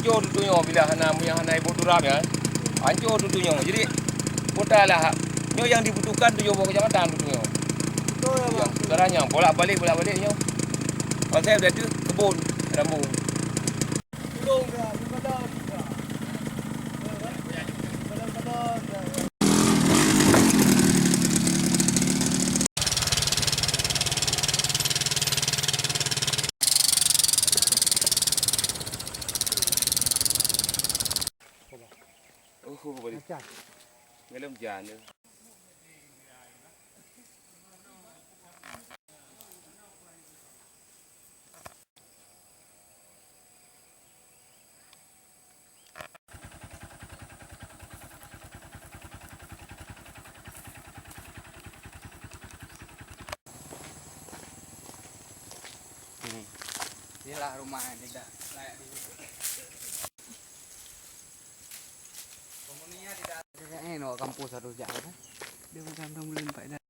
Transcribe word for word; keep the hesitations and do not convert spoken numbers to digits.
Hancô tutoe nyoe bila hana, meunyo hana iboh turap nyan. Hancô tutoe nyoe. Jadi, kota lah. Nyoe nyang dibutuhkan tujoh boh keucamatan tutoe nyoe. Betul, ya, Bang. Nyang sekarang nyang bolak-balik, bolak-balik nyoe. Pasal dah tu kebun, rambung. Tolong dah, tolong dah. Tolong, tolong dah. Oh, boleh. Macam. Ngelom jan tu. Inilah rumah yang tidak layak dihuni. Penghuninya tidak. Kayaknya nak kampus harus jalan. Dia macam belum pada.